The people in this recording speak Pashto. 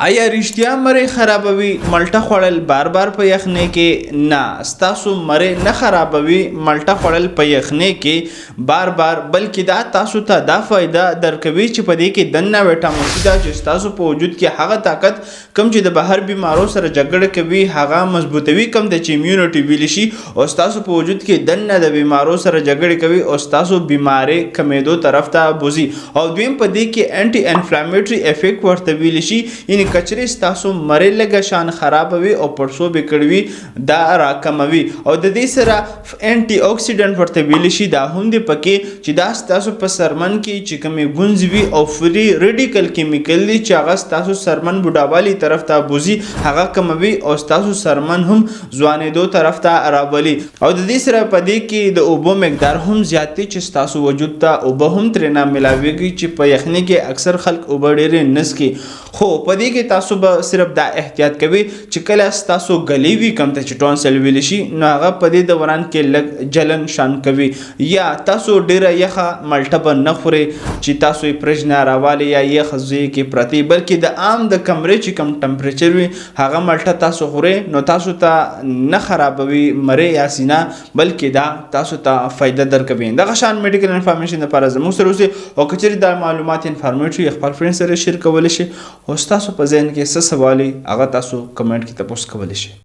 آیا رښتیا مرۍ خرابوي مالټه خوړل بار بار په یخنۍ کې؟ نه، ستاسو مرۍ نه خرابوي مالټه خوړل په یخنۍ کې بار بار، بلکې دا تاسو ته دا فایده درکوي چې په دې کې دننه ویټامین سي ده چې ستاسو په وجود کې هغه طاقت کوم چې د بهر بیمارو سره جګړه کوي هغه مضبوطوي، کوم ته چې امیونټي ویل شي، او ستاسو په وجود کې دننه د بیمارو سره جګړه کوي او ستاسو بیمارۍ کمیدو طرف ته بوزي. او دویم، په دې کې انټي انفلامیټري افیکټ ورته ویل شي، یعنی کچرې ستاسو مرۍ لږه شان خرابوي او پړسوب یې کړی وي دا راکموي. او د دې سره انټي اکسیډنټ ورته ویل شي، دا هم دی پکې چې دا ستاسو په څرمن کې چې کومې ګونځې وي او فري ریډیکل کیمیکل دي چې هغه ستاسو څرمن بوډاوالي طرف ته بوزي، هغه کموي او ستاسو څرمن هم ځوانېدو طرف ته راولي. او د دې سره په دې کې د اوبو مقدار هم زیات دی چې ستاسو وجود ته اوبه هم ترېنه ملاویږي، چې په یخني کې اکثر خلک اوبه ډېرې نه څښي. خو په دې کې تاسو به صرف دا احتیاط کوئ چې کله ستاسو ګلې وي، کوم ته چې ټونسل ویل شي، نو هغه په دې دوران کې لږ جلن شان کوي، یا تاسو ډیره یخه مالټه به نه خورئ چې تاسو یې فرج نه راوالئ یا یخ ځای کې پرتې، بلکې د عام د کمرې چې کوم ټمپریچر وي هغه مالټه تاسو خورئ، نو تاسو ته نه خرابوي مرۍ یا سینه، بلکې دا تاسو ته فایده درکوي. دغه شان میډیکل انفارمیشن لپاره زموږ سره اوسئ، او که چېرې دا معلومات انفارمیټیو خپل فرند سره شیر کولی شئ، او ستاسو په ذهن کې څه سوال وي هغه تاسو کمنټ کې تپوس کولی شئ.